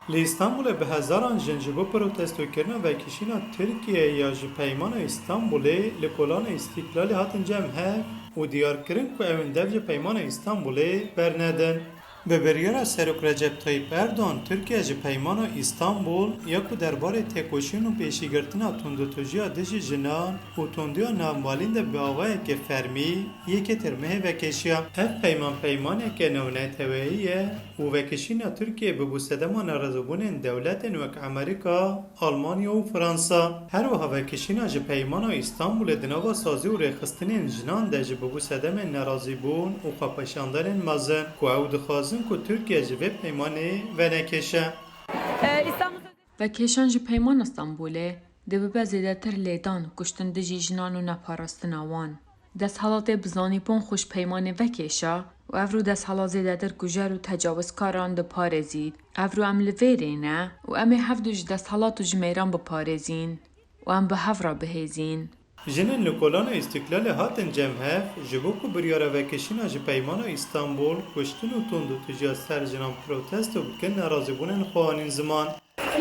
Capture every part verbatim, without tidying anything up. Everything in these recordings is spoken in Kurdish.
Li Îstanbulê bi hezaran jin ji bo protestokirina vekişîna Tirkiyeyê ya ji Peymana Îstanbulê li Kolana Îstîklalê hatin cem hev û diyar kirin ku ew ên dev ji Peymana Îstanbulê bernedin. Bi biryara Serok Recep Tayyip Erdogan, Tirkiye ji Peymana Îstanbul ya ku derbarê têkoşîn û pêşîgirtina tundûtûjiya dijî jinan û tundiya navmalîn de bi awayeke fermî yekê Tîrmehê vekêşiya. Ev peyman peymaneke navneteweyî ye û vekişîna Tirkiyeyê bûbû sedema nerazîbûnên dewletên wek Amerîka, Almanya û Fransa. Her wiha vekişîna ji Peymana Îstanbulê di nava sazî û rêxistinên jinan de jî bûbû sedemên nerazîbûn û xwepêşandanên mezin ku ew dixwazin ku Tirkiye ji vê peymanê venekêşe. Vekêşan ji Peymana Stenbolê dê bibe zêdetir lêdan, kuştin dijî jinan û neparastina wan. Desthilatê bi zanîbûn xwe ji peymanê vekêşa û evro desthilat zêdetir kujer û tecawizkaran diparêzît. Evro em li vê rê ne û em ê hevdu ji desthilat û ji mêran biparêzîn û em bi hev re bihêzîn. Jinên li Kolana Îstîklalê hatin cem hev ji bo ku biryara vekişîna ji Peymana Îstanbul, kuştin û tundûtûjiya ser jinan protesto bikin, nerazîbûnên xwe anîn ziman.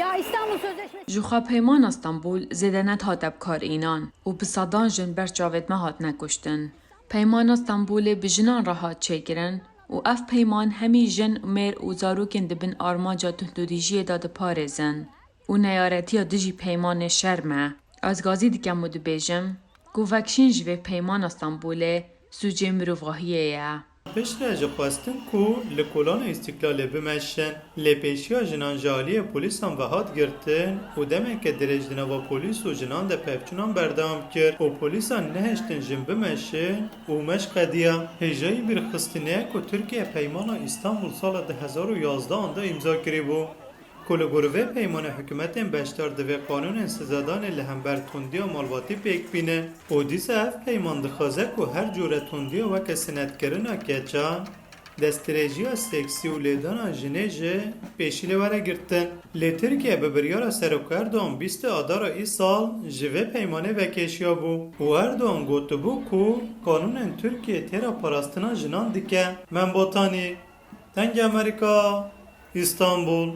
Ya İstanbul Sözleşmesi. Ji xwe Peymana Stenbol zêde nedihat bi kar înan û bi sedan jin ber çavêt me hatine kuştin. Peymana Stenbolê bi jinan re hat çêkirin û ev peyman hemî jin, mêr û zarokên di bin armanca tundûtûjiyê de diparêzin û neyaretiya dijî peymanê şerm e. Ez gazî dikem û dibêjim ku vekişîn ji vê Peymana Stenbolê sûcê mirovahiyê ye. Piştre jî xwestin ku li Kolana Îstîklalê bimeşin, lê pêşiya jinan ji aliyê polîsan ve hat girtin û demeke dirêj di nava polîs û jinan de pevçûnan berdewam kir û polîsan nehiştin jin bimeşin û meş qediya. Hêjayî bîrxistinê ye ku Tirkiye Peymana Îstanbul sala du hezar û yazdehan de îmza kirîbû. Ku li gor vê peymanê hikûmetên beşdar divê qanûnên sizedanê li hember tundiya malbatî pêk bînin û dîsa ev peyman dixwaze ku her cûre tundiya weke sinetkirina keçan, destdirêjiya seksî û lêdana jinê ji pêşî lê were girtin. Lê Tirkiye bi biryara Serok Erdogan bîstê Adara îsal ji vê peymanê vekêşiyabû û Erdogan gotibû ku qanûnên Tirkiye têra parastina jinan dike. Mem Botanî, Dengê Amerîka, Îstanbul.